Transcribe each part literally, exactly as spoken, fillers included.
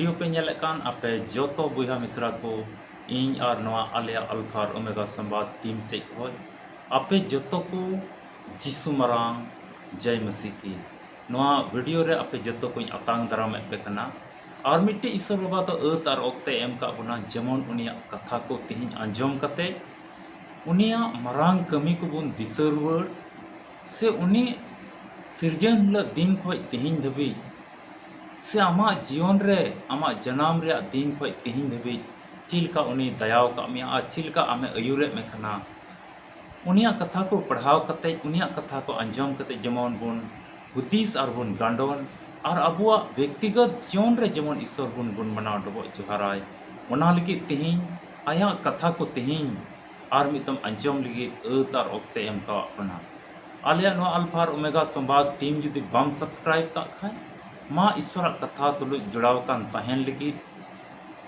Video ᱯᱮ ᱧᱮᱞᱮᱫ ᱠᱟᱱ ᱟᱯᱮ ᱡᱚᱛᱚ ᱵᱚᱭᱦᱟ ᱢᱤᱥᱨᱟ ᱠᱚ, ᱤᱧ ᱟᱨ ᱱᱚᱣᱟ ᱟᱞᱮᱭᱟᱜ ᱟᱞᱯᱷᱟ ᱟᱨ ᱳᱢᱮᱜᱟ ᱥᱚᱢᱵᱟᱫ ᱴᱤᱢ ᱥᱮᱫ ᱠᱷᱚᱱ ᱟᱯᱮ ᱡᱚᱛᱚ ᱠᱚ ᱡᱤᱥᱩ ᱢᱟᱨᱟᱝ ᱡᱟᱭ ᱢᱟᱹᱥᱤ ᱠᱤ᱾ ᱱᱚᱣᱟ ᱵᱷᱤᱰᱤᱭᱳ ᱨᱮ ᱟᱯᱮ ᱡᱚᱛᱚ ᱠᱚᱧ ᱟᱛᱟᱝ ᱫᱟᱨᱟᱢᱮᱫ ᱯᱮ ᱠᱟᱱᱟ᱾ ᱟᱨ ᱢᱤᱫᱴᱮᱡ ᱤᱥᱚᱨ ᱵᱟᱵᱟ ᱫᱚ ᱟᱹᱛ ᱟᱨ ᱚᱠᱛᱮ ᱮᱢ ᱠᱟᱜ ᱵᱚᱱᱟ, ᱡᱮᱢᱚᱱ ᱩᱱᱤᱭᱟᱜ ᱠᱟᱛᱷᱟ ᱠᱚ ᱛᱮᱦᱮᱧ ᱟᱸᱡᱚᱢ ᱠᱟᱛᱮ ᱩᱱᱤᱭᱟᱜ ᱢᱟᱨᱟᱝ ᱠᱟᱹᱢᱤ ᱠᱚᱵᱚᱱ ᱫᱤᱥᱟᱹ ᱨᱩᱣᱟᱹᱲ, ᱥᱮ ᱩᱱᱤ ᱥᱤᱨᱡᱟᱹᱱ ᱦᱤᱞᱳᱜ ᱫᱤᱱ ᱠᱷᱚᱱ ᱛᱮᱦᱮᱧ ᱫᱷᱟᱹᱵᱤᱡ, ᱥᱮ ᱟᱢᱟᱜ ᱡᱤᱭᱚᱱ ᱨᱮ, ᱟᱢᱟᱜ ᱡᱟᱱᱟᱢ ᱨᱮᱭᱟᱜ ᱫᱤᱱ ᱠᱷᱚᱱ ᱛᱮᱦᱮᱧ ᱫᱷᱟᱹᱵᱤᱡ ᱪᱮᱫ ᱞᱮᱠᱟ ᱩᱱᱤ ᱫᱟᱭᱟᱣ ᱟᱠᱟᱫ ᱢᱮᱭᱟ ᱟᱨ ᱪᱮᱫ ᱞᱮᱠᱟ ᱟᱢᱮ ᱟᱹᱭᱩᱨᱮᱫ ᱢᱮ ᱠᱟᱱᱟ, ᱩᱱᱤᱭᱟᱜ ᱠᱟᱛᱷᱟ ᱠᱚ ᱯᱟᱲᱦᱟᱣ ᱠᱟᱛᱮ, ᱩᱱᱤᱭᱟᱜ ᱠᱟᱛᱷᱟ ᱠᱚ ᱟᱸᱡᱚᱢ ᱠᱟᱛᱮ ᱡᱮᱢᱚᱱ ᱵᱚᱱ ᱦᱩᱫᱤᱥ ᱟᱨ ᱵᱚᱱ ᱜᱟᱸᱰᱚᱱ ᱟᱨ ᱟᱵᱚᱣᱟᱜ ᱵᱮᱠᱛᱤᱜᱚᱛ ᱡᱤᱭᱚᱱ ᱨᱮ ᱡᱮᱢᱚᱱ ᱤᱥᱚᱨ ᱵᱚᱱ ᱜᱩᱱ ᱢᱟᱱᱟᱣ ᱰᱚᱵᱚᱜ ᱡᱚᱦᱟᱨᱟᱭ, ᱚᱱᱟ ᱞᱟᱹᱜᱤᱫ ᱛᱮᱦᱮᱧ ᱟᱭᱟᱜ ᱠᱟᱛᱷᱟ ᱠᱚ ᱛᱮᱦᱮᱧ ᱟᱨ ᱢᱤᱫ ᱫᱚᱢ ᱟᱸᱡᱚᱢ ᱞᱟᱹᱜᱤᱫ ᱟᱹᱛ ᱟᱨ ᱚᱠᱛᱮ ᱮᱢ ᱠᱟᱣᱟᱜ ᱵᱚᱱᱟ᱾ ᱟᱞᱮᱭᱟᱜ ᱱᱚᱣᱟ ᱟᱞᱯᱷᱟ ᱟᱨ ᱳᱢᱮᱜᱟ ᱥᱚᱢᱵᱟᱫ ᱴᱤᱢ ᱡᱩᱫᱤ ᱵᱟᱢ ᱥᱟᱵᱥᱠᱨᱟᱭᱤᱵ ᱠᱟᱜ ᱠᱷᱟᱱ, ᱢᱟ ᱤᱥᱚᱨᱟᱜ ᱠᱟᱛᱷᱟ ᱛᱩᱞᱩᱡ ᱡᱚᱲᱟᱣ ᱠᱟᱱ ᱛᱟᱦᱮᱱ ᱞᱟᱹᱜᱤᱫ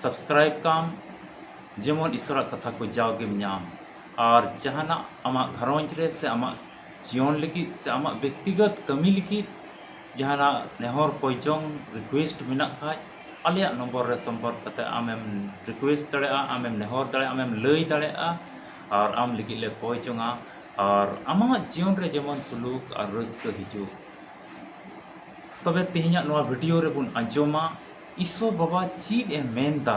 ᱥᱟᱵᱥᱠᱨᱟᱭᱤᱵ ᱠᱟᱢ, ᱡᱮᱢᱚᱱ ᱤᱥᱚᱨᱟᱜ ᱠᱟᱛᱷᱟ ᱠᱚ ᱡᱟᱣᱜᱮᱢ ᱧᱟᱢ᱾ ᱟᱨ ᱡᱟᱦᱟᱱᱟᱜ ᱟᱢᱟᱜ ᱜᱷᱟᱨᱚᱸᱡᱽ ᱨᱮ ᱥᱮ ᱟᱢᱟᱜ ᱡᱤᱭᱚᱱ ᱞᱟᱹᱜᱤᱫ ᱥᱮ ᱟᱢᱟᱜ ᱵᱮᱠᱛᱤᱜᱚᱛ ᱠᱟᱹᱢᱤ ᱞᱟᱹᱜᱤᱫ ᱡᱟᱦᱟᱱᱟᱜ ᱱᱮᱦᱚᱨ ᱠᱚᱭᱡᱚᱝ ᱨᱤᱠᱩᱭᱮᱥᱴ ᱢᱮᱱᱟᱜ ᱠᱷᱟᱡ, ᱟᱞᱮᱭᱟᱜ ᱱᱚᱢᱵᱚᱨ ᱨᱮ ᱥᱚᱢᱯᱚᱨᱠ ᱠᱟᱛᱮ ᱟᱢᱮᱢ ᱨᱤᱠᱩᱭᱮᱥᱴ ᱫᱟᱲᱮᱭᱟᱜᱼᱟ, ᱟᱢᱮᱢ ᱱᱮᱦᱚᱨ ᱫᱟᱲᱮᱭᱟᱜᱼᱟ, ᱟᱢᱮᱢ ᱞᱟᱹᱭ ᱫᱟᱲᱮᱭᱟᱜᱼᱟ᱾ ᱟᱨ ᱟᱢ ᱞᱟᱹᱜᱤᱫ ᱞᱮ ᱠᱚᱭ ᱡᱚᱝᱟ, ᱟᱨ ᱟᱢᱟᱜ ᱡᱤᱭᱚᱱ ᱨᱮ ᱡᱮᱢᱚᱱ ᱥᱩᱞᱩᱠ ᱟᱨ ᱨᱟᱹᱥᱠᱟᱹ ᱦᱤᱡᱩᱜ᱾ ᱛᱚᱵᱮ ᱛᱮᱦᱮᱧᱟᱜ ᱱᱚᱣᱟ ᱵᱷᱤᱰᱤᱭᱳ ᱨᱮᱵᱚᱱ ᱟᱸᱡᱚᱢᱟ ᱤᱥᱚᱨ ᱵᱟᱵᱟ ᱪᱮᱫ ᱮ ᱢᱮᱱᱫᱟ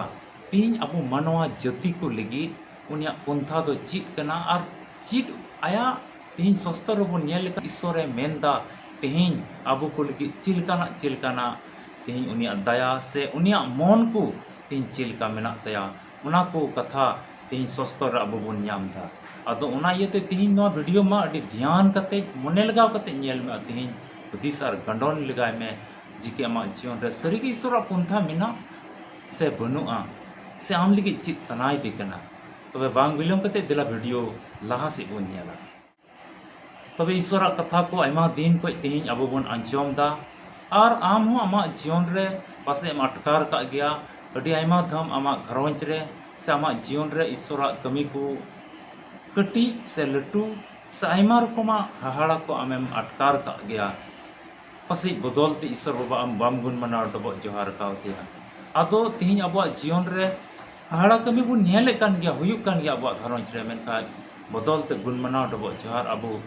ᱛᱮᱦᱮᱧ ᱟᱵᱚ ᱢᱟᱱᱣᱟ ᱡᱟᱹᱛᱤ ᱠᱚ ᱞᱟᱹᱜᱤᱫ, ᱩᱱᱤᱭᱟᱜ ᱯᱚᱱᱛᱷᱟ ᱫᱚ ᱪᱮᱫ ᱠᱟᱱᱟ, ᱟᱨ ᱪᱮᱫ ᱟᱭᱟᱜ ᱛᱮᱦᱮᱧ ᱥᱚᱥᱛᱚᱨ ᱨᱮᱵᱚᱱ ᱧᱮᱞ ᱞᱮᱠᱷᱟᱱ ᱤᱥᱚᱨᱮ ᱢᱮᱱᱫᱟ ᱛᱮᱦᱮᱧ ᱟᱵᱚ ᱠᱚ ᱞᱟᱹᱜᱤᱫ ᱪᱮᱫ ᱞᱮᱠᱟᱱᱟᱜ, ᱪᱮᱫ ᱞᱮᱠᱟᱱᱟᱜ ᱛᱮᱦᱮᱧ ᱩᱱᱤᱭᱟᱜ ᱫᱟᱭᱟ ᱥᱮ ᱩᱱᱤᱭᱟᱜ ᱢᱚᱱ ᱠᱚ ᱛᱮᱦᱮᱧ ᱪᱮᱫ ᱞᱮᱠᱟ ᱢᱮᱱᱟᱜ ᱛᱟᱭᱟ, ᱚᱱᱟ ᱠᱚ ᱠᱟᱛᱷᱟ ᱛᱮᱦᱮᱧ ᱥᱚᱥᱛᱚᱨ ᱨᱮ ᱟᱵᱚ ᱵᱚᱱ ᱧᱟᱢ ᱮᱫᱟ᱾ ᱟᱫᱚ ᱚᱱᱟ ᱤᱭᱟᱹᱛᱮ ᱛᱮᱦᱮᱧ ᱱᱚᱣᱟ ᱵᱷᱤᱰᱤᱭᱳ ᱢᱟ ᱟᱹᱰᱤ ᱫᱷᱮᱭᱟᱱ ᱠᱟᱛᱮ, ᱢᱚᱱᱮ ᱞᱟᱜᱟᱣ ᱠᱟᱛᱮ ᱧᱮᱞ ᱢᱮ, ᱟᱨ ᱛᱮᱦᱮᱧ ᱦᱩᱫᱤᱥ ᱟᱨ ᱜᱟᱸᱰᱚᱱ ᱞᱮᱜᱟᱭ ᱢᱮ ᱡᱮ ᱠᱤ ᱟᱢᱟᱜ ᱡᱤᱭᱚᱱ ᱨᱮ ᱥᱟᱹᱨᱤᱜᱮ ᱤᱥᱚᱨᱟᱜ ᱯᱚᱱᱛᱷᱟ ᱢᱮᱱᱟᱜ ᱥᱮ ᱵᱟᱹᱱᱩᱜᱼᱟ, ᱥᱮ ᱟᱢ ᱞᱟᱹᱜᱤᱫ ᱪᱮᱫ ᱥᱟᱱᱟᱭᱮᱫᱮ ᱠᱟᱱᱟ᱾ ᱛᱚᱵᱮ ᱵᱟᱝ ᱵᱤᱞᱚᱢ ᱠᱟᱛᱮ ᱫᱮᱞᱟ ᱵᱷᱤᱰᱤᱭᱳ ᱞᱟᱦᱟ ᱥᱮᱫ ᱵᱚᱱ ᱧᱮᱞᱟ᱾ ᱛᱚᱵᱮ ᱤᱥᱚᱨᱟᱜ ᱠᱟᱛᱷᱟ ᱠᱚ ᱟᱭᱢᱟ ᱫᱤᱱ ᱠᱷᱚᱱ ᱛᱮᱦᱮᱧ ᱟᱵᱚ ᱵᱚᱱ ᱟᱸᱡᱚᱢ ᱮᱫᱟ, ᱟᱨ ᱟᱢ ᱦᱚᱸ ᱟᱢᱟᱜ ᱡᱤᱭᱚᱱ ᱨᱮ ᱯᱟᱥᱮᱡ ᱮᱢ ᱟᱴᱠᱟᱨ ᱟᱠᱟᱫ ᱜᱮᱭᱟ, ᱟᱹᱰᱤ ᱟᱭᱢᱟ ᱫᱷᱟᱢ ᱟᱢᱟᱜ ᱜᱷᱟᱨᱚᱸᱡᱽ ᱨᱮ ᱥᱮ ᱟᱢᱟᱜ ᱡᱤᱭᱚᱱ ᱨᱮ ᱤᱥᱚᱨᱟᱜ ᱠᱟᱹᱢᱤ ᱠᱚ ᱠᱟᱹᱴᱤᱡ ᱥᱮ ᱞᱟᱹᱴᱩ ᱥᱮ ᱟᱭᱢᱟ ᱨᱚᱠᱚᱢᱟᱜ ᱦᱟᱦᱟᱲᱟ ᱠᱚ ᱟᱢᱮᱢ ᱟᱴᱠᱟᱨ ᱟᱠᱟᱫ ᱜᱮᱭᱟ᱾ ᱯᱟᱥᱮᱡ ᱵᱚᱫᱚᱞ ᱛᱮ ᱤᱥᱚᱨ ᱵᱟᱵᱟ ᱟᱢ ᱵᱟᱢ ᱜᱩᱱ ᱢᱟᱱᱟᱣ ᱰᱚᱵᱚᱜ ᱡᱚᱦᱟᱨ ᱠᱟᱣᱫᱮᱭᱟ᱾ ᱟᱫᱚ ᱛᱮᱦᱮᱧ ᱟᱵᱚᱣᱟᱜ ᱡᱤᱭᱚᱱ ᱨᱮ ᱦᱟᱦᱟᱲᱟ ᱠᱟᱹᱢᱤ ᱵᱚᱱ ᱧᱮᱞᱮᱫ ᱠᱟᱱ ᱜᱮᱭᱟ, ᱦᱩᱭᱩᱜ ᱠᱟᱱ ᱜᱮᱭᱟ ᱟᱵᱚᱣᱟᱜ ᱜᱷᱟᱨᱚᱸᱡᱽ ᱨᱮ, ᱢᱮᱱᱠᱷᱟᱱ ᱵᱚᱫᱚᱞ ᱛᱮ ᱜᱩᱱ ᱢᱟᱱᱟᱣ ᱰᱚᱵᱚᱜ ᱡᱚᱦᱟᱨ ᱟᱵᱚ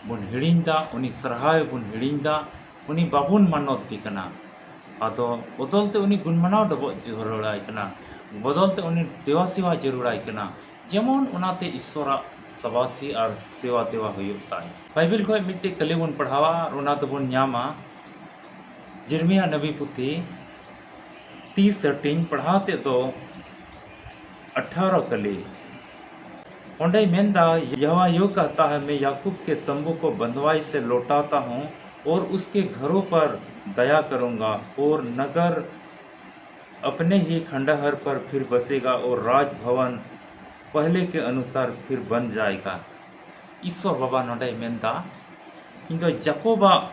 ᱵᱚᱱ ᱦᱤᱲᱤᱧ ᱮᱫᱟ, ᱩᱱᱤ ᱥᱟᱨᱦᱟᱣ ᱵᱚᱱ ᱦᱤᱲᱤᱧ ᱮᱫᱟ, ᱩᱱᱤ ᱵᱟᱵᱚᱱ ᱢᱟᱱᱚᱛ ᱫᱮ ᱠᱟᱱᱟ᱾ ᱟᱫᱚ ᱵᱚᱫᱚᱞ ᱛᱮ ᱩᱱᱤ ᱜᱩᱱ ᱢᱟᱱᱟᱣ ᱰᱚᱵᱚᱜ ᱡᱟᱹᱨᱩᱲᱟᱭ ᱠᱟᱱᱟ, ᱵᱚᱫᱚᱞ ᱛᱮ ᱩᱱᱤ ᱫᱮᱣᱟ ᱥᱮᱣᱟ ᱡᱟᱹᱨᱩᱲᱟᱭ ᱠᱟᱱᱟ᱾ ᱡᱮᱢᱚᱱ ᱚᱱᱟᱛᱮ ᱤᱥᱥᱚᱨᱟᱜ ᱥᱟᱵᱟᱥᱤ ᱟᱨ ᱥᱮᱣᱟ ᱫᱮᱣᱟ ᱦᱩᱭᱩᱜ ᱛᱟᱭ᱾ ᱵᱟᱭᱵᱮᱞ ᱠᱷᱚᱱ ᱢᱤᱫᱴᱮᱡ ᱠᱟᱹᱞᱤ ᱵᱚᱱ ᱯᱟᱲᱦᱟᱣᱟ ᱟᱨ ᱚᱱᱟ ᱫᱚᱵᱚᱱ ᱧᱟᱢᱟ ᱡᱮᱨᱢᱤᱭᱟ ᱱᱟᱵᱤ ᱯᱩᱛᱷᱤ ᱛᱤᱥ ᱦᱟᱹᱴᱤᱧ, ᱯᱟᱲᱦᱟᱣ ᱛᱮᱫ ᱫᱚ ᱟᱴᱷᱟᱨᱚ ᱠᱟᱹᱞᱤ᱾ ᱚᱸᱰᱮᱭ ᱢᱮᱱᱫᱟ, यहोवा यूं कहता है, मैं याकूब के तंबू को बंधुआई से लौटाता हूँ और उसके घरों पर दया करूँगा और नगर अपने ही खंडहर पर फिर बसेगा और राजभवन पहले के अनुसार फिर बन जाएगा। ᱤᱥᱥᱚᱨ ᱵᱟᱵᱟ ᱱᱚᱰᱮᱭ ᱢᱮᱱᱫᱟ, ᱤᱧ ᱫᱚ ᱡᱟᱠᱚᱵᱟᱜ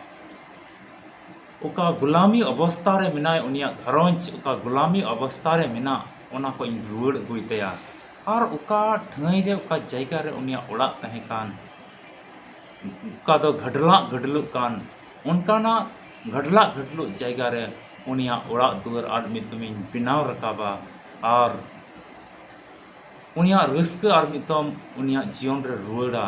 ᱚᱠᱟ ᱜᱩᱞᱟᱢᱤ ᱚᱵᱚᱥᱛᱟ ᱨᱮ ᱢᱮᱱᱟᱭ, ᱩᱱᱤᱭᱟᱜ ᱜᱷᱟᱨᱚᱸᱡᱽ ᱚᱠᱟ ᱜᱩᱞᱟᱢᱤ ᱚᱵᱚᱥᱛᱟ ᱨᱮ ᱢᱮᱱᱟᱜ, ᱚᱱᱟ ᱠᱚ ᱤᱧ ᱨᱩᱣᱟᱹᱲ ᱟᱹᱜᱩᱭ ᱛᱟᱭᱟ᱾ ᱟᱨ ᱚᱠᱟ ᱴᱷᱟᱹᱭ ᱨᱮ, ᱚᱠᱟ ᱡᱟᱭᱜᱟ ᱨᱮ ᱩᱱᱤᱭᱟᱜ ᱚᱲᱟᱜ ᱛᱟᱦᱮᱸ ᱠᱟᱱ, ᱚᱠᱟ ᱫᱚ ᱜᱷᱟᱰᱞᱟᱜ ᱜᱷᱟᱰᱞᱩᱜ ᱠᱟᱱ, ᱚᱱᱠᱟᱱᱟᱜ ᱜᱷᱟᱰᱞᱟᱜ ᱜᱷᱟᱰᱞᱩᱜ ᱡᱟᱭᱜᱟ ᱨᱮ ᱩᱱᱤᱭᱟᱜ ᱚᱲᱟᱜ ᱫᱩᱣᱟᱹᱨ ᱟᱨ ᱢᱤᱫ ᱫᱚᱢᱤᱧ ᱵᱮᱱᱟᱣ ᱨᱟᱠᱟᱵᱟ᱾ ᱟᱨ ᱩᱱᱤᱭᱟᱜ ᱨᱟᱹᱥᱠᱟᱹ ᱟᱨ ᱢᱤᱫ ᱫᱚᱢ ᱩᱱᱤᱭᱟᱜ ᱡᱤᱭᱚᱱ ᱨᱮ ᱨᱩᱣᱟᱹᱲᱟ᱾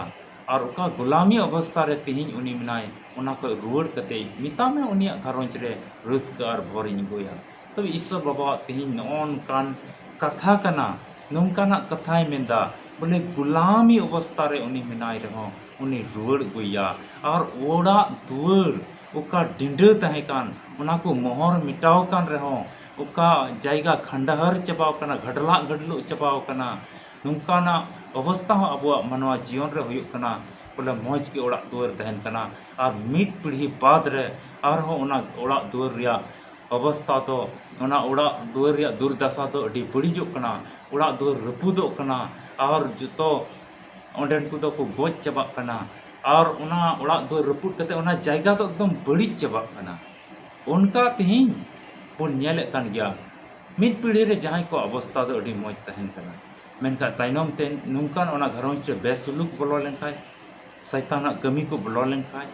ᱟᱨ ᱚᱠᱟ ᱜᱩᱞᱟᱢᱤ ᱚᱵᱚᱥᱛᱟ ᱨᱮ ᱛᱮᱦᱮᱧ ᱩᱱᱤ ᱢᱮᱱᱟᱭ, ᱚᱱᱟ ᱠᱷᱚᱱ ᱨᱩᱣᱟᱹᱲ ᱠᱟᱛᱮ ᱢᱮᱛᱟᱢᱮ ᱩᱱᱤᱭᱟᱜ ᱜᱷᱟᱨᱚᱸᱡᱽ ᱨᱮ ᱨᱟᱹᱥᱠᱟᱹ ᱟᱨ ᱵᱷᱚᱨᱤᱧ ᱟᱹᱜᱩᱭᱟ᱾ ᱛᱚᱵᱮ ᱤᱥᱥᱚᱨ ᱵᱟᱵᱟᱣᱟᱜ ᱛᱮᱦᱮᱧ ᱱᱚᱜᱼᱚ ᱱᱚᱝᱠᱟᱱ ᱠᱟᱛᱷᱟ ᱠᱟᱱᱟ, ᱱᱚᱝᱠᱟᱱᱟᱜ ᱠᱟᱛᱷᱟᱭ ᱢᱮᱱᱫᱟ, ᱵᱚᱞᱮ ᱜᱩᱞᱟᱢᱤ ᱚᱵᱚᱥᱛᱟ ᱨᱮ ᱩᱱᱤ ᱢᱮᱱᱟᱭ ᱨᱮᱦᱚᱸ ᱩᱱᱤ ᱨᱩᱣᱟᱹᱲ ᱟᱹᱜᱩᱭᱟ᱾ ᱟᱨ ᱚᱲᱟᱜ ᱫᱩᱣᱟᱹᱨ ᱚᱠᱟ ᱰᱤᱸᱰᱟᱹ ᱛᱟᱦᱮᱸ ᱠᱟᱱ, ᱚᱱᱟ ᱠᱚ ᱢᱚᱦᱚᱨ ᱢᱮᱴᱟᱣ ᱠᱟᱱ ᱨᱮᱦᱚᱸ, ᱚᱠᱟ ᱡᱟᱭᱜᱟ ᱠᱷᱟᱱᱰᱟᱦᱟᱨ ᱪᱟᱵᱟᱣ ᱠᱟᱱᱟ, ᱜᱷᱟᱰᱞᱟᱜ ᱜᱷᱟᱰᱞᱩᱜ ᱪᱟᱵᱟᱣ ᱠᱟᱱᱟ, ᱱᱚᱝᱠᱟᱱᱟᱜ ᱚᱵᱚᱥᱛᱟ ᱦᱚᱸ ᱟᱵᱚᱣᱟᱜ ᱢᱟᱱᱣᱟ ᱡᱤᱭᱚᱱ ᱨᱮ ᱦᱩᱭᱩᱜ ᱠᱟᱱᱟ᱾ ᱵᱚᱞᱮ ᱢᱚᱡᱽ ᱜᱮ ᱚᱲᱟᱜ ᱫᱩᱣᱟᱹᱨ ᱛᱟᱦᱮᱱ ᱠᱟᱱᱟ, ᱟᱨ ᱢᱤᱫ ᱯᱤᱲᱦᱤ ᱵᱟᱫᱽ ᱨᱮ ᱟᱨᱦᱚᱸ ᱚᱱᱟ ᱚᱲᱟᱜ ᱫᱩᱣᱟᱹᱨ ᱨᱮᱭᱟᱜ ᱚᱵᱚᱥᱛᱟ ᱫᱚ, ᱚᱱᱟ ᱚᱲᱟᱜ ᱫᱩᱣᱟᱹᱨ ᱨᱮᱭᱟᱜ ᱫᱩᱨᱫᱟᱥᱟ ᱫᱚ ᱟᱹᱰᱤ ᱵᱟᱹᱲᱤᱡᱚᱜ ᱠᱟᱱᱟ᱾ ᱚᱲᱟᱜ ᱫᱩᱣᱟᱹᱨ ᱨᱟᱹᱯᱩᱫᱚᱜ ᱠᱟᱱᱟ, ᱟᱨ ᱡᱚᱛᱚ ᱚᱸᱰᱮᱱ ᱠᱚᱫᱚ ᱠᱚ ᱜᱚᱡ ᱪᱟᱵᱟᱜ ᱠᱟᱱᱟ᱾ ᱟᱨ ᱚᱱᱟ ᱚᱲᱟᱜ ᱫᱩᱣᱟᱹᱨ ᱨᱟᱹᱯᱩᱫ ᱠᱟᱛᱮ ᱚᱱᱟ ᱡᱟᱭᱜᱟ ᱫᱚ ᱮᱠᱫᱚᱢ ᱵᱟᱹᱲᱤᱡ ᱪᱟᱵᱟᱜ ᱠᱟᱱᱟ᱾ ᱚᱱᱠᱟ ᱛᱮᱦᱮᱧ ᱵᱚᱱ ᱧᱮᱞᱮᱫ ᱠᱟᱱ ᱜᱮᱭᱟ, ᱢᱤᱫ ᱯᱤᱲᱦᱤ ᱨᱮ ᱡᱟᱦᱟᱸᱭ ᱠᱚ ᱚᱵᱚᱥᱛᱟ ᱫᱚ ᱟᱹᱰᱤ ᱢᱚᱡᱽ ᱛᱟᱦᱮᱱ ᱠᱟᱱᱟ, ᱢᱮᱱᱠᱷᱟᱱ ᱛᱟᱭᱱᱚᱢ ᱛᱮ ᱱᱚᱝᱠᱟᱱ ᱚᱱᱟ ᱜᱷᱟᱨᱚᱸᱡᱽ ᱨᱮ ᱵᱮᱥᱩᱞᱩᱠ ᱵᱚᱞᱚ ᱞᱮᱱᱠᱷᱟᱱ, ᱥᱟᱭᱛᱟᱱᱟᱜ ᱠᱟᱹᱢᱤ ᱠᱚ ᱵᱚᱞᱚ ᱞᱮᱱᱠᱷᱟᱱ,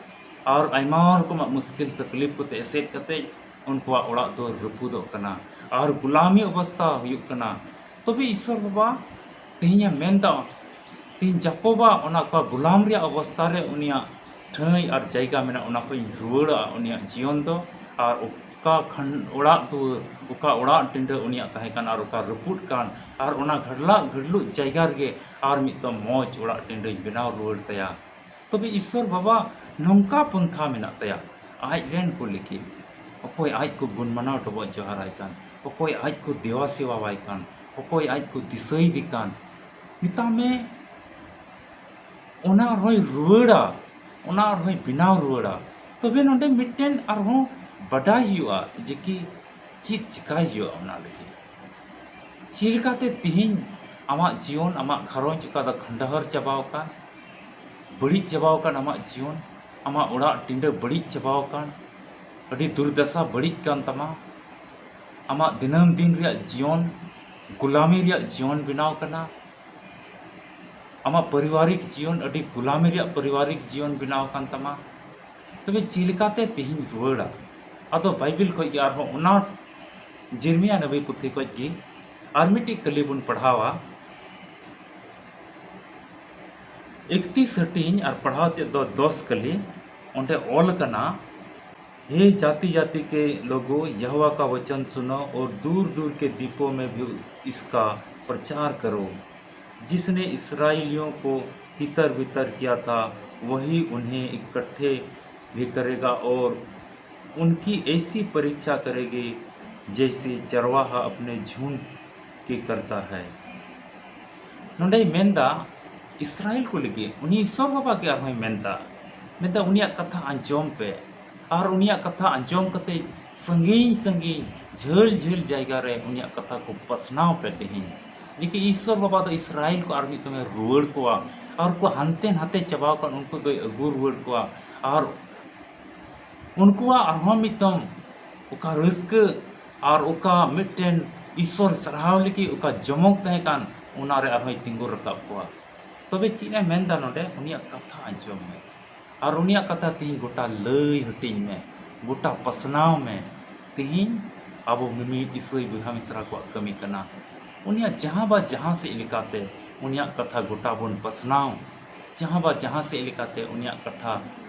ᱟᱨ ᱟᱭᱢᱟ ᱨᱚᱠᱚᱢᱟᱜ ᱢᱩᱥᱠᱤᱞ ᱛᱟᱠᱞᱤᱯ ᱠᱚᱛᱮ ᱮᱥᱮᱫ ᱠᱟᱛᱮ ᱩᱱᱠᱩᱣᱟᱜ ᱚᱲᱟᱜ ᱫᱩᱣᱟᱹᱨ ᱨᱟᱹᱯᱩᱫᱚᱜ ᱠᱟᱱᱟ᱾ ᱟᱨ ᱜᱩᱞᱟᱢᱤ ᱚᱵᱚᱥᱛᱟ ᱦᱩᱭᱩᱜ ᱠᱟᱱᱟ, ᱛᱚᱵᱮ ᱤᱥᱥᱚᱨ ᱵᱟᱵᱟ ᱛᱮᱦᱮᱧᱮ ᱢᱮᱱᱫᱟ, ᱛᱮᱦᱮᱧ ᱡᱟᱠᱚᱵᱟᱜ ᱚᱱᱟ ᱚᱠᱟ ᱜᱩᱞᱟᱢ ᱨᱮᱭᱟᱜ ᱚᱵᱚᱥᱛᱟ ᱨᱮ ᱩᱱᱤᱭᱟᱜ ᱴᱷᱟᱹᱭ ᱟᱨ ᱡᱟᱭᱜᱟ ᱢᱮᱱᱟᱜᱼᱟ, ᱚᱱᱟ ᱠᱷᱚᱱ ᱤᱧ ᱨᱩᱣᱟᱹᱲᱟ ᱩᱱᱤᱭᱟᱜ ᱡᱤᱭᱚᱱ ᱫᱚ᱾ ᱟᱨ ᱚᱠᱟ ᱠᱷᱟᱱ ᱚᱲᱟᱜ ᱫᱩᱣᱟᱹᱨ, ᱚᱠᱟ ᱚᱲᱟᱜ ᱰᱤᱸᱰᱟᱹ ᱩᱱᱤᱭᱟᱜ ᱛᱟᱦᱮᱸ ᱠᱟᱱ ᱟᱨ ᱚᱠᱟ ᱨᱟᱹᱯᱩᱫ ᱠᱟᱱ, ᱟᱨ ᱚᱱᱟ ᱜᱷᱟᱹᱰᱞᱟᱜ ᱜᱷᱟᱹᱰᱞᱩᱜ ᱡᱟᱭᱜᱟ ᱨᱮᱜᱮ ᱟᱨ ᱢᱤᱫᱴᱟᱝ ᱢᱚᱡᱽ ᱚᱲᱟᱜ ᱰᱤᱸᱰᱟᱹᱧ ᱵᱮᱱᱟᱣ ᱨᱩᱣᱟᱹᱲ ᱛᱟᱭᱟ᱾ ᱛᱚᱵᱮ ᱤᱥᱥᱚᱨ ᱵᱟᱵᱟ ᱱᱚᱝᱠᱟ ᱯᱚᱱᱛᱷᱟ ᱢᱮᱱᱟᱜ ᱛᱟᱭᱟ, ᱟᱡ ᱨᱮᱱ ᱠᱚ ᱞᱟᱹᱜᱤᱫ ᱚᱠᱚᱭ ᱟᱡ ᱠᱚ ᱜᱩᱱ ᱢᱟᱱᱟᱣ ᱰᱚᱵᱚᱜ ᱡᱚᱦᱟᱨᱟᱭ ᱠᱟᱱ, ᱚᱠᱚᱭ ᱟᱡ ᱠᱚ ᱫᱮᱣᱟ ᱥᱮᱣᱟᱣᱟᱭ ᱠᱟᱱ, ᱚᱠᱚᱭ ᱟᱡ ᱠᱚ ᱫᱤᱥᱟᱹᱭᱮᱫᱮ ᱠᱟᱱ, ᱢᱮᱛᱟᱜ ᱢᱮ, ᱚᱱᱟ ᱟᱨᱦᱚᱸᱭ ᱨᱩᱣᱟᱹᱲᱟ, ᱚᱱᱟ ᱟᱨᱦᱚᱸᱭ ᱵᱮᱱᱟᱣ ᱨᱩᱣᱟᱹᱲᱟ᱾ ᱛᱚᱵᱮ ᱱᱚᱰᱮ ᱢᱤᱫᱴᱮᱱ ᱟᱨᱦᱚᱸ ᱵᱟᱰᱟᱭ ᱦᱩᱭᱩᱜᱼᱟ ᱡᱮ ᱠᱤ ᱪᱮᱫ ᱪᱤᱠᱟᱭ ᱦᱩᱭᱩᱜᱼᱟ ᱚᱱᱟ ᱞᱟᱹᱜᱤᱫ᱾ ᱪᱮᱫ ᱞᱮᱠᱟᱛᱮ ᱛᱮᱦᱮᱧ ᱟᱢᱟᱜ ᱡᱤᱭᱚᱱ, ᱟᱢᱟᱜ ᱜᱷᱟᱨᱚᱸᱡᱽ ᱚᱠᱟ ᱫᱚ ᱠᱷᱟᱸᱰᱟᱦᱟᱨ ᱪᱟᱵᱟᱣ ᱟᱠᱟᱱ, ᱵᱟᱹᱲᱤᱡ ᱪᱟᱵᱟᱣ ᱟᱠᱟᱱ ᱟᱢᱟᱜ ᱡᱤᱭᱚᱱ, ᱟᱢᱟᱜ ᱚᱲᱟᱜ ᱰᱤᱸᱰᱟᱹ ᱵᱟᱹᱲᱤᱡ ᱪᱟᱵᱟᱣ ᱟᱠᱟᱱ, ᱟᱹᱰᱤ ᱫᱩᱨᱫᱟᱥᱟ ᱵᱟᱹᱲᱤᱡ ᱠᱟᱱ ᱛᱟᱢᱟ, ᱟᱢᱟᱜ ᱫᱤᱱᱟᱹᱢ ᱫᱤᱱ ᱨᱮᱭᱟᱜ ᱡᱤᱭᱚᱱ ᱜᱩᱞᱟᱢᱤ ᱨᱮᱭᱟᱜ ᱡᱤᱭᱚᱱ ᱵᱮᱱᱟᱣ ᱠᱟᱱᱟ, ᱟᱢᱟᱜ ᱯᱟᱨᱤᱵᱟᱨᱤᱠ ᱡᱤᱭᱚᱱ ᱟᱹᱰᱤ ᱜᱩᱞᱟᱢᱤ ᱨᱮᱭᱟᱜ ᱯᱟᱨᱤᱵᱟᱨᱤᱠ ᱡᱤᱭᱚᱱ ᱵᱮᱱᱟᱣ ᱟᱠᱟᱱ ᱛᱟᱢᱟ, ᱛᱚᱵᱮ ᱪᱮᱫ ᱞᱮᱠᱟᱛᱮ ᱛᱮᱦᱮᱧ ᱨᱩᱣᱟᱹᱲᱟ? ᱟᱫᱚ ᱵᱟᱭᱵᱮᱞ ᱠᱷᱚᱱ ᱜᱮ ᱟᱨᱦᱚᱸ ᱚᱱᱟ ᱡᱮᱨᱢᱤᱭᱟ ᱱᱟᱵᱤ ᱯᱩᱛᱷᱤ ᱠᱷᱚᱱ ᱜᱮ ᱟᱨ ᱢᱤᱫᱴᱤᱡ ᱠᱟᱹᱞᱤ ᱵᱚᱱ ᱯᱟᱲᱦᱟᱣᱟ᱾ ᱤᱠᱛᱤᱥ ᱦᱟᱹᱴᱤᱧ ᱟᱨ ᱯᱟᱲᱦᱟᱣ ᱛᱮᱫ ᱫᱚ ᱫᱚᱥ ᱠᱟᱹᱞᱤ᱾ ᱚᱸᱰᱮ ᱚᱞ ᱟᱠᱟᱱᱟ, हे जाति जाति के लोगों, यहोवा का वचन सुनो और दूर दूर के द्वीपों में भी इसका प्रचार करो। जिसने इस्राएलियों को तितर बितर किया था, वही उन्हें इकट्ठे भी करेगा और उनकी ऐसी परीक्षा करेगी, जैसे चरवाहा अपने झुंड की करता है। ᱱᱚᱰᱮᱭ ᱢᱮᱱᱫᱟ, ᱤᱥᱨᱟᱭᱮᱞ ᱠᱚ ᱞᱟᱹᱜᱤᱫ ᱩᱱᱤ ᱤᱥᱥᱚᱨ ᱵᱟᱵᱟ ᱜᱮ ᱟᱨᱦᱚᱸᱭ ᱢᱮᱱᱫᱟ, ᱢᱮᱱᱫᱟ, ᱩᱱᱤᱭᱟᱜ ᱠᱟᱛᱷᱟ ᱟᱸᱡᱚᱢ ᱯᱮ᱾ ᱟᱨ ᱩᱱᱤᱭᱟᱜ ᱠᱟᱛᱷᱟ ᱟᱸᱡᱚᱢ ᱠᱟᱛᱮ ᱥᱟᱺᱜᱤᱧ ᱥᱟᱺᱜᱤᱧ, ᱡᱷᱟᱹᱞ ᱡᱷᱟᱹᱞ ᱡᱟᱭᱜᱟ ᱨᱮ ᱩᱱᱤᱭᱟᱜ ᱠᱟᱛᱷᱟ ᱠᱚ ᱯᱟᱥᱱᱟᱣ ᱯᱮ ᱛᱮᱦᱮᱧ᱾ ᱡᱮ ᱠᱤ ᱤᱥᱥᱚᱨ ᱵᱟᱵᱟ ᱫᱚ ᱤᱥᱨᱟᱭᱮᱞ ᱠᱚ ᱟᱨ ᱢᱤᱫ ᱫᱚᱢᱮ ᱨᱩᱣᱟᱹᱲ ᱠᱚᱣᱟ, ᱟᱨ ᱠᱚ ᱦᱟᱱᱛᱮ ᱱᱟᱛᱮ ᱪᱟᱵᱟᱣ ᱟᱠᱟᱱ ᱩᱱᱠᱩ ᱫᱚᱭ ᱟᱹᱜᱩ ᱨᱩᱣᱟᱹᱲ ᱠᱚᱣᱟ᱾ ᱟᱨ ᱩᱱᱠᱩᱣᱟᱜ ᱟᱨᱦᱚᱸ ᱢᱤᱫᱴᱟᱝ ᱚᱠᱟ ᱨᱟᱹᱥᱠᱟᱹ ᱟᱨ ᱚᱠᱟ ᱢᱤᱫᱴᱮᱱ ᱤᱥᱥᱚᱨ ᱥᱟᱨᱦᱟᱣ ᱞᱟᱹᱜᱤᱫ ᱚᱠᱟ ᱡᱚᱢᱚᱠ ᱛᱟᱦᱮᱸ ᱠᱟᱱ, ᱚᱱᱟᱨᱮ ᱟᱨᱦᱚᱸᱭ ᱛᱤᱸᱜᱩ ᱨᱟᱠᱟᱵ ᱠᱚᱣᱟ᱾ ᱛᱚᱵᱮ ᱪᱮᱫ ᱮ ᱢᱮᱱᱫᱟ ᱱᱚᱰᱮ? ᱩᱱᱤᱭᱟᱜ ᱠᱟᱛᱷᱟ ᱟᱸᱡᱚᱢ ᱢᱮ ᱟᱨ ᱩᱱᱤᱭᱟᱜ ᱠᱟᱛᱷᱟ ᱛᱮᱦᱮᱧ ᱜᱚᱴᱟ ᱞᱟᱹᱭ ᱦᱟᱹᱴᱤᱧ ᱢᱮ, ᱜᱚᱴᱟ ᱯᱟᱥᱱᱟᱣ ᱢᱮ᱾ ᱛᱮᱦᱮᱧ ᱟᱵᱚ ᱢᱤᱢᱤᱫ ᱤᱥᱟᱹᱭ ᱵᱚᱭᱦᱟ ᱢᱤᱥᱨᱟ ᱠᱚᱣᱟᱜ ᱠᱟᱹᱢᱤ ᱠᱟᱱᱟ᱾ ᱩᱱᱤᱭᱟᱜ ᱡᱟᱦᱟᱸ ᱵᱟ ᱡᱟᱦᱟᱸ ᱥᱮᱫ ᱞᱮᱠᱟᱛᱮ ᱩᱱᱤᱭᱟᱜ ᱠᱟᱛᱷᱟ ᱜᱚᱴᱟ ᱵᱚᱱ ᱯᱟᱥᱱᱟᱣ, ᱡᱟᱦᱟᱸ ᱵᱟ ᱡᱟᱦᱟᱸ ᱥᱮᱫ ᱞᱮᱠᱟᱛᱮ ᱩᱱᱤᱭᱟᱜ ᱠᱟᱛᱷᱟ,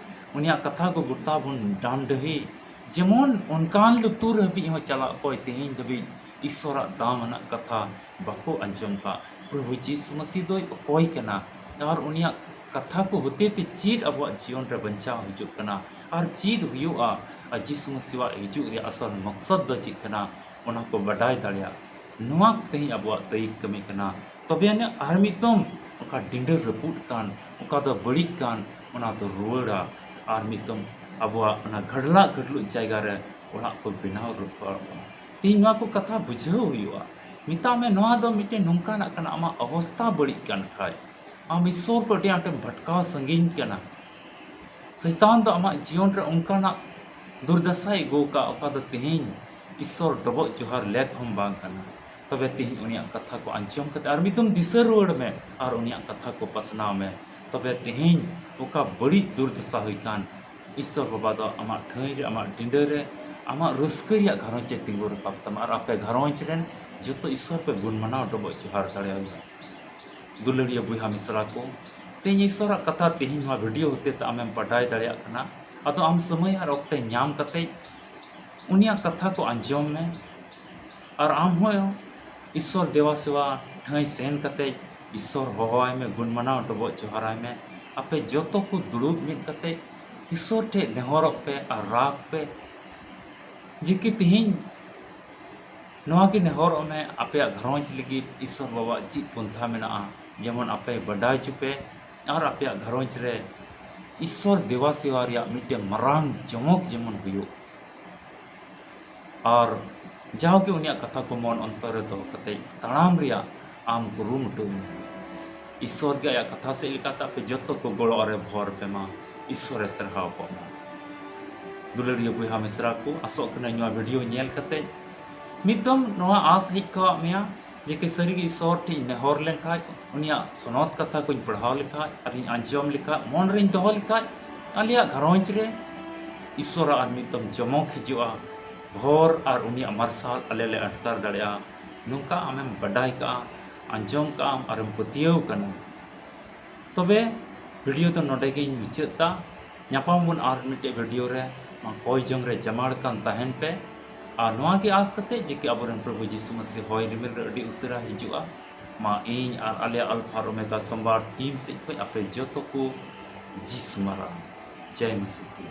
ᱩᱱᱤᱭᱟᱜ ᱠᱟᱛᱷᱟ ᱠᱚ ᱜᱚᱴᱟ ᱵᱚᱱ ᱰᱟᱢᱰᱟᱹᱦᱤ, ᱡᱮᱢᱚᱱ ᱚᱱᱠᱟᱱ ᱞᱩᱛᱩᱨ ᱦᱟᱹᱵᱤᱡ ᱦᱚᱸ ᱪᱟᱞᱟᱜ ᱚᱠᱚᱭ ᱛᱮᱦᱮᱧ ᱫᱷᱟᱹᱵᱤᱡ ᱤᱥᱥᱚᱨᱟᱜ ᱫᱟᱢ ᱟᱱᱟᱜ ᱠᱟᱛᱷᱟ ᱵᱟᱠᱚ ᱟᱸᱡᱚᱢ ᱠᱟᱜ᱾ ᱯᱨᱚᱵᱷᱩ ᱡᱤᱥᱩ ᱢᱟᱹᱥᱤ ᱫᱚᱭ ᱚᱠᱚᱭ ᱠᱟᱱᱟ ᱟᱨ ᱩᱱᱤᱭᱟᱜ ᱠᱟᱛᱷᱟ ᱠᱚ ᱦᱚᱛᱮ ᱛᱮ ᱪᱮᱫ ᱟᱵᱚᱣᱟᱜ ᱡᱤᱭᱚᱱ ᱨᱮ ᱵᱟᱧᱪᱟᱣ ᱦᱤᱡᱩᱜ ᱠᱟᱱᱟ ᱟᱨ ᱪᱮᱫ ᱦᱩᱭᱩᱜᱼᱟ, ᱟᱨ ᱡᱤᱥᱩ ᱢᱟᱹᱥᱤᱣᱟᱜ ᱦᱤᱡᱩᱜ ᱨᱮᱭᱟᱜ ᱟᱥᱚᱞ ᱢᱚᱠᱥᱚᱫ ᱫᱚ ᱪᱮᱫ ᱠᱟᱱᱟ, ᱚᱱᱟ ᱠᱚ ᱵᱟᱰᱟᱭ ᱫᱟᱲᱮᱭᱟᱜ᱾ ᱱᱚᱣᱟ ᱛᱮᱦᱮᱧ ᱟᱵᱚᱣᱟᱜ ᱫᱟᱹᱭᱤᱠ ᱠᱟᱹᱢᱤ ᱠᱟᱱᱟ᱾ ᱛᱚᱵᱮ ᱟᱹᱱᱤᱡ ᱟᱨ ᱢᱤᱫ ᱫᱚᱢ ᱚᱠᱟ ᱰᱤᱸᱰᱟᱹ ᱨᱟᱹᱯᱩᱫ ᱠᱟᱱ, ᱚᱠᱟ ᱫᱚ ᱵᱟᱹᱲᱤᱡ ᱠᱟᱱ, ᱚᱱᱟ ᱫᱚ ᱨᱩᱣᱟᱹᱲᱟ᱾ ᱟᱨ ᱢᱤᱫ ᱫᱚᱢ ᱟᱵᱚᱣᱟᱜ ᱚᱱᱟ ᱜᱷᱟᱹᱰᱞᱟᱜ ᱜᱷᱟᱹᱰᱞᱩᱜ ᱡᱟᱭᱜᱟ ᱨᱮ ᱚᱲᱟᱜ ᱠᱚ ᱵᱮᱱᱟᱣ ᱨᱩᱣᱟᱹᱲᱚᱜ ᱠᱟᱱᱟ᱾ ᱛᱮᱦᱮᱧ ᱱᱚᱣᱟ ᱠᱚ ᱠᱟᱛᱷᱟ ᱵᱩᱡᱷᱟᱹᱣ ᱦᱩᱭᱩᱜᱼᱟ᱾ ᱢᱮᱛᱟᱜ ᱢᱮ, ᱱᱚᱣᱟ ᱫᱚ ᱢᱤᱫᱴᱮᱱ ᱱᱚᱝᱠᱟᱱᱟᱜ ᱠᱟᱱᱟ, ᱟᱢᱟᱜ ᱚᱵᱚᱥᱛᱟ ᱵᱟᱹᱲᱤᱡ ᱠᱟᱱ ᱠᱷᱟᱡ, ᱟᱢ ᱤᱥᱥᱚᱨ ᱠᱚ ᱟᱹᱰᱤ ᱟᱸᱴᱮᱢ ᱵᱷᱟᱴᱠᱟᱣ ᱥᱟᱺᱜᱤᱧ ᱠᱟᱱᱟ᱾ ᱥᱚᱭᱛᱟᱱ ᱫᱚ ᱟᱢᱟᱜ ᱡᱤᱭᱚᱱ ᱨᱮ ᱚᱱᱠᱟᱱᱟᱜ ᱫᱩᱨᱫᱟᱥᱟᱭ ᱟᱹᱜᱩ ᱟᱠᱟᱫ, ᱚᱠᱟ ᱫᱚ ᱛᱮᱦᱮᱧ ᱤᱥᱥᱚᱨ ᱰᱚᱵᱚᱜ ᱡᱚᱦᱟᱨ ᱞᱮᱠ ᱦᱚᱸ ᱵᱟᱝ ᱠᱟᱱᱟ᱾ ᱛᱚᱵᱮ ᱛᱮᱦᱮᱧ ᱩᱱᱤᱭᱟᱜ ᱠᱟᱛᱷᱟ ᱠᱚ ᱟᱸᱡᱚᱢ ᱠᱟᱛᱮ ᱟᱨ ᱢᱤᱫ ᱫᱚᱢ ᱫᱤᱥᱟᱹ ᱨᱩᱣᱟᱹᱲ ᱢᱮ ᱟᱨ ᱩᱱᱤᱭᱟᱜ ᱠᱟᱛᱷᱟ ᱠᱚ ᱯᱟᱥᱱᱟᱣ ᱢᱮ᱾ ᱛᱚᱵᱮ ᱛᱮᱦᱮᱧ ᱚᱠᱟ ᱵᱟᱹᱲᱤᱡ ᱫᱩᱨᱫᱟᱥᱟ ᱦᱩᱭ ᱠᱟᱱ, ᱤᱥᱥᱚᱨ ᱵᱟᱵᱟ ᱫᱚ ᱟᱢᱟᱜ ᱴᱷᱟᱹᱭ ᱨᱮ, ᱟᱢᱟᱜ ᱰᱤᱸᱰᱟᱹ ᱨᱮ, ᱟᱢᱟᱜ ᱨᱟᱹᱥᱠᱟᱹ ᱨᱮᱭᱟᱜ ᱜᱷᱟᱨᱚᱸᱡᱽ ᱮ ᱛᱤᱸᱜᱩ ᱨᱟᱠᱟᱵ ᱛᱟᱢᱟ ᱟᱨ ᱟᱯᱮ ᱜᱷᱟᱨᱚᱸᱡᱽ ᱨᱮᱱ ᱡᱚᱛᱚ ᱤᱥᱥᱚᱨ ᱯᱮ ᱜᱩᱱ ᱢᱟᱱᱟᱣ ᱰᱚᱵᱚᱜ ᱡᱚᱦᱟᱨ ᱫᱟᱲᱮᱭᱟᱭᱟ᱾ ᱫᱩᱞᱟᱹᱲᱤᱭᱟᱹ ᱵᱚᱭᱦᱟ ᱢᱤᱥᱨᱟ ᱠᱚ, ᱛᱮᱦᱮᱧ ᱤᱥᱥᱚᱨᱟᱜ ᱠᱟᱛᱷᱟ ᱛᱮᱦᱮᱧ ᱱᱚᱣᱟ ᱵᱷᱤᱰᱤᱭᱳ ᱦᱚᱛᱮ ᱛᱮ ᱟᱢᱮᱢ ᱵᱟᱰᱟᱭ ᱫᱟᱲᱮᱭᱟᱜ ᱠᱟᱱᱟ᱾ ᱟᱫᱚ ᱟᱢ ᱥᱚᱢᱚᱭ ᱟᱨ ᱚᱠᱛᱮ ᱧᱟᱢ ᱠᱟᱛᱮ ᱩᱱᱤᱭᱟᱜ ᱠᱟᱛᱷᱟ ᱠᱚ ᱟᱸᱡᱚᱢ ᱢᱮ᱾ ᱟᱨ ᱟᱢ ᱦᱚᱸ ᱤᱥᱥᱚᱨ ᱫᱮᱵᱟ ᱥᱮᱵᱟ ᱴᱷᱟᱹᱭ ᱥᱮᱱ ᱠᱟᱛᱮ ᱤᱥᱥᱚᱨ ᱦᱚᱦᱚᱣᱟᱭ ᱢᱮ, ᱜᱩᱱ ᱢᱟᱱᱟᱣ ᱰᱚᱵᱚᱜ ᱡᱚᱦᱟᱨᱟᱭ ᱢᱮ᱾ ᱟᱯᱮ ᱡᱚᱛᱚ ᱠᱚ ᱫᱩᱲᱩᱵ ᱢᱤᱫ ᱠᱟᱛᱮ ᱤᱥᱥᱚᱨ ᱴᱷᱮᱱ ᱱᱮᱦᱚᱨᱚᱜ ᱯᱮ ᱟᱨ ᱨᱟᱜᱽ ᱯᱮ᱾ ᱡᱮ ᱠᱤ ᱛᱮᱦᱮᱧ ᱱᱚᱣᱟ ᱜᱮ ᱱᱮᱦᱚᱨᱚᱜ ᱢᱮ, ᱟᱯᱮᱭᱟᱜ ᱜᱷᱟᱨᱚᱸᱡᱽ ᱞᱟᱹᱜᱤᱫ ᱤᱥᱥᱚᱨ ᱵᱟᱵᱟᱣᱟᱜ ᱪᱮᱫ ᱯᱚᱱᱛᱷᱟ ᱢᱮᱱᱟᱜᱼᱟ, ᱡᱮᱢᱚᱱ ᱟᱯᱮ ᱵᱟᱰᱟᱭ ᱦᱚᱪᱚ ᱯᱮ ᱟᱨ ᱟᱯᱮᱭᱟᱜ ᱜᱷᱟᱨᱚᱸᱡᱽ ᱨᱮ ᱤᱥᱥᱚᱨ ᱫᱮᱵᱟ ᱥᱮᱵᱟ ᱨᱮᱭᱟᱜ ᱢᱤᱫᱴᱮᱱ ᱢᱟᱨᱟᱝ ᱡᱚᱢᱚᱠ ᱡᱮᱢᱚᱱ ᱦᱩᱭᱩᱜ᱾ ᱟᱨ ᱡᱟᱣᱜᱮ ᱩᱱᱤᱭᱟᱜ ᱠᱟᱛᱷᱟ ᱠᱚ ᱢᱚᱱ ᱚᱱᱛᱚᱨ ᱨᱮ ᱫᱚᱦᱚ ᱠᱟᱛᱮ ᱛᱟᱲᱟᱢ ᱨᱮᱭᱟᱜ ᱟᱢ ᱠᱩᱨᱩᱢᱩᱴᱩᱭ ᱢᱮ᱾ ᱤᱥᱥᱚᱨ ᱜᱮ ᱟᱭᱟᱜ ᱠᱟᱛᱷᱟ ᱥᱮᱫ ᱞᱮᱠᱟᱛᱮ ᱟᱯᱮ ᱡᱚᱛᱚ ᱠᱚ ᱜᱚᱲᱚ ᱟᱨᱮ ᱵᱷᱚᱨ ᱯᱮ ᱢᱟ᱾ ᱤᱥᱥᱚᱨᱮ ᱥᱟᱨᱦᱟᱣ ᱠᱚᱜ ᱢᱟ᱾ ᱫᱩᱞᱟᱹᱲᱤᱭᱟᱹ ᱵᱚᱭᱦᱟ ᱢᱤᱥᱨᱟ ᱠᱚ, ᱟᱥᱚᱜ ᱠᱟᱹᱱᱟᱹᱧ ᱱᱚᱣᱟ ᱵᱷᱤᱰᱤᱭᱳ ᱧᱮᱞ ᱠᱟᱛᱮ ᱢᱤᱫ ᱫᱚᱢ ᱱᱚᱣᱟ ᱟᱸᱥ ᱦᱮᱡ ᱠᱟᱣᱟᱜ ᱢᱮᱭᱟ ᱡᱮ ᱠᱤ ᱥᱟᱹᱨᱤᱜᱮ ᱤᱥᱥᱚᱨ ᱴᱷᱮᱱ ᱤᱧ ᱱᱮᱦᱚᱨ ᱞᱮᱱᱠᱷᱟᱡ, ᱩᱱᱤᱭᱟᱜ ᱥᱚᱱᱚᱛ ᱠᱟᱛᱷᱟ ᱠᱚᱧ ᱯᱟᱲᱦᱟᱣ ᱞᱮᱠᱷᱟᱡ ᱟᱨᱤᱧ ᱟᱸᱡᱚᱢ ᱞᱮᱠᱷᱟᱡ, ᱢᱚᱱ ᱨᱤᱧ ᱫᱚᱦᱚ ᱞᱮᱠᱷᱟᱡ, ᱟᱞᱮᱭᱟᱜ ᱜᱷᱟᱨᱚᱸᱡᱽ ᱨᱮ ᱤᱥᱥᱚᱨᱟᱜ ᱟᱨ ᱢᱤᱫ ᱫᱚᱢ ᱡᱚᱢᱚᱠ ᱦᱤᱡᱩᱜᱼᱟ᱾ ᱦᱚᱨ ᱟᱨ ᱩᱱᱤᱭᱟᱜ ᱢᱟᱨᱥᱟᱞ ᱟᱞᱮ ᱞᱮ ᱟᱴᱠᱟᱨ ᱫᱟᱲᱮᱭᱟᱜᱼᱟ, ᱱᱚᱝᱠᱟ ᱟᱢᱮᱢ ᱵᱟᱰᱟᱭ ᱠᱟᱜᱼᱟ, ᱟᱸᱡᱚᱢ ᱠᱟᱜᱼᱟᱢ ᱟᱨᱮᱢ ᱯᱟᱹᱛᱭᱟᱹᱣ ᱠᱟᱱᱟ᱾ ᱛᱚᱵᱮ video ᱫᱚ ᱱᱚᱰᱮ ᱜᱤᱧ ᱢᱩᱪᱟᱹᱫ ᱫᱟ᱾ ᱧᱟᱯᱟᱢ ᱵᱚᱱ ᱟᱨ ᱢᱤᱫᱴᱮᱡ video ᱨᱮ᱾ ᱢᱟ ᱠᱚᱭ ᱡᱚᱝ ᱨᱮ ᱡᱟᱢᱟᱲ ᱠᱟᱱ ᱛᱟᱦᱮᱱ ᱯᱮ᱾ ᱟᱨ ᱱᱚᱣᱟ ᱜᱮ ᱟᱸᱥ ᱠᱟᱛᱮ ᱡᱮ ᱠᱤ ᱟᱵᱚᱨᱮᱱ ᱯᱨᱚᱵᱷᱩ ᱡᱤᱥᱩ ᱢᱟᱥᱤ ᱦᱚᱭ ᱨᱤᱢᱤᱞ ᱨᱮ ᱟᱹᱰᱤ ᱩᱥᱟᱹᱨᱟ ᱦᱤᱡᱩᱜᱼᱟ᱾ ᱢᱟ ᱤᱧ ᱟᱨ ᱟᱞᱮᱭᱟᱜ ᱟᱞᱯᱷᱟ ᱟᱨ ᱳᱢᱮᱜᱟ ᱥᱳᱢᱵᱟᱨ team ᱥᱮᱫ ᱠᱷᱚᱱ ᱟᱯᱮ ᱡᱚᱛᱚ ᱠᱚ ᱡᱤᱥᱩ ᱢᱟᱨᱟᱝ ᱡᱟᱭ ᱢᱟᱥᱤ ᱠᱤ᱾